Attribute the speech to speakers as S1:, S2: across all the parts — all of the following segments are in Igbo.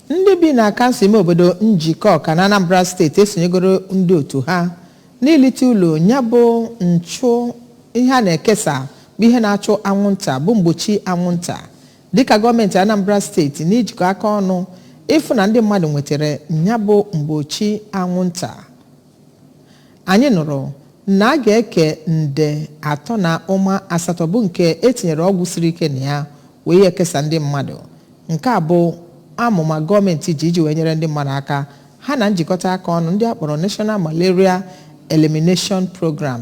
S1: Ndị bi na kansụl ime obodo Njikọka na Anambra Steeti esonyegoro ndị otu ha n'ilite ụlọ ya bụ nchụ ihe a na-ekesa bụ ihe na-achụ anwụnta, bụ mgbochi anwụnta, dịka gọọmenti Anambra Steeti n'ijikọ aka ọnụ ịfụ na ndị mmadụ nwetara ya bụ mgbochi anwụnta. Anyị nụrụ na a ga-eke nde 3.8 bụ nke etinyere ọgwụ siri ike na ya wee ya ekesa ndị mmadụ. Nke a bụ amụma gọọmenti ji iji wee nyere ndị mmadụ aka ha na njikọta aka ọnụ ndị a kpọrọ National Malaria Elimination Program.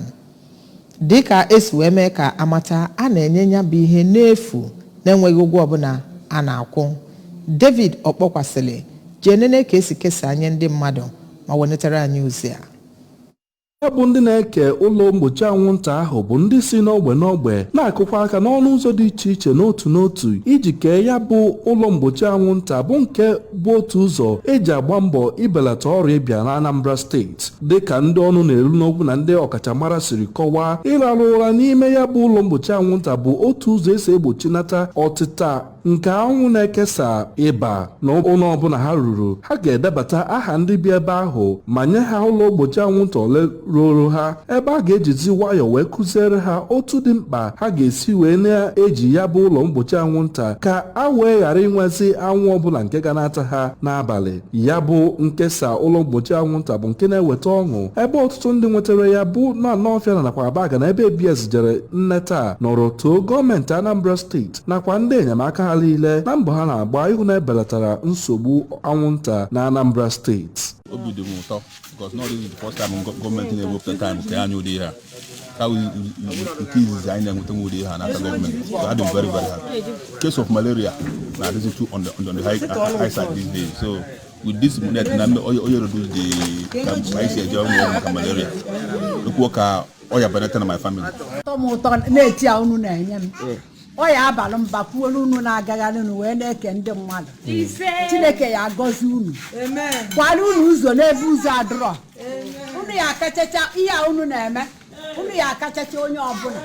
S1: Dịka esi wee mee ka amata, a na-enye ya bụ ihe n'efu, na-enweghị ụgwọ ọbụla a na-akwụ. David Ọkpọkwasịlị jee nene ka esi kesaa nye ndị mmadụ ma wenetara anyị ozi a.
S2: Ya bụ ndị na-eke ụlọ mgbochi anwụnta ahụ bụ ndị si n'ogbe n'ogbe na-akụkwa aka n'ọnụ ụzọ dị iche iche n'otu n'otu iji kee ya bụ ụlọ mgbochi anwụnta, bụ nke bụ otu ụzọ eji agba mbọ ibelata ọrịa ịbịa na Anambra Steeti. Dịka ndị ọnụ na-eru n'okwu na ndị ọkachamara siri kọwaa, ịrarụ ụra n'ime ya bụ ụlọ mgbochi anwụnta bụ otu ụzọ esi egbochinata ọtịta nke anwụ na-ekesa ịba. Na ụlọ ọbụla ha ruru, ha ga-edebata aha ndị bi ebe ahụ ma nye ha ụlọ mgbochi anwụnta ole ruoro ha, ebe a ga-ejizi nwayọọ wee kụziere ha otu dị mkpa ha ga-esi wee na-eji ya bụ ụlọ mgbochi anwụnta, ka a wee ghara inwezi anwụ ọbụla nke ga na-ata ha n'abalị. Ya bụ nkesa ụlọ mgbochi anwụnta bụ nke na-eweta ọṅụ, ebe ọtụtụ ndị nwetara ya bụ na Nawfịa nakwa Abagana, ebe ABS jere nneta, nọrọ too gọọmenti Anambra Steeti nakwa ndị enyemaka ha niile na mbọ ha na-agba ịhụ na ebelatara nsogbu anwụnta na Anambra Steeti.
S3: Obi dị m ụtọ because not this is the first time gọọmenti na-ewepụta time ka anyị ụdị ihe a ka nke izizi anyị na-enweta ụdị ihe a n'aka gọọmenti. So I am very, very happy. Case of malaria na-adịzi too on the high side these days, so with this net na onye reduce the ka anyị si eje ọgwụ maka malaria, ekwuo ka ọya benata na my family.
S4: Ụtọ m ụtọ na-eti a unu na-enye m ọ ya abalị mba kwuolu unu na-agagharị unu wee na-eke ndị mmadụ. Chineke ya agọzi unu, kwara unu ụzọ n'ebe ụzọ adịrọ. Unu ya akachacha ihe a unu na-eme, unu ya akachacha onye ọbụla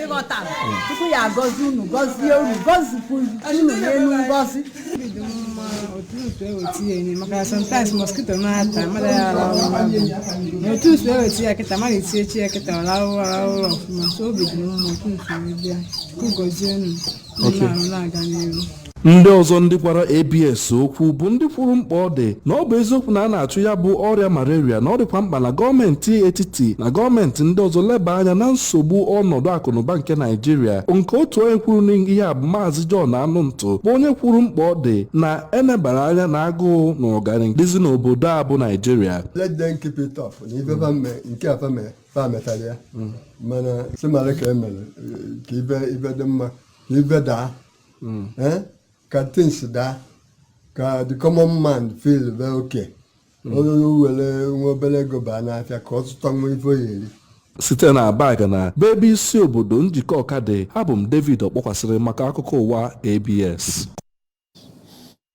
S4: ịghọtara. Chukwu ya agọzi unu, gọzie unu, gọzikwu unu n'elu ngọzi.
S5: Obi dị m mma otu nsu eweta ihe nye, maka na sometimes mosquito na-ata mmadụ, ya arahụ ụra bụ na otu nsu eweta ya kịta, mmadụ etinye chi ya kịta, ọ rahụ ụra, rahụ ụra ọfụma. So obi dị m mma otu nsu wee bịa. Chukwu gọzie unu, unu na-arụ na-aga n'ihu.
S2: Ndị ọzọ ndị gwara ABS okwu bụ ndị kwuru mkpa ọ dị na ọ bụ eziokwu na a na-achụ ya bụ ọrịa malaria, na ọ dịkwa mkpa na gọọmenti etiti na gọọmenti ndị ọzọ leba anya na nsogbu ọnọdụ akụnụba nke Naijiria. Nke otu onye kwuru n'ihe a bụ Maazị John Anụntụ, bụ onye kwuru mkpa ọ dị na enebara anya na agụụ na ụganị dịzi n'obodo a bụ Naijiria.
S6: Let them keep it up na ife fa mee nke a fa metara ya, mana si mara ka emere ka ife ife dị mma, ka ife daa, ka things daa, ka the common man feel very okay, onye were nwa obere ego baa n'afịa ka ọ zụta nwa ife o ya eri.
S2: Site na Abagana bụ ebe isi obodo Njikọka dị, abụ m David Ọkpọkwasịrị maka akụkọ ụwa ABS.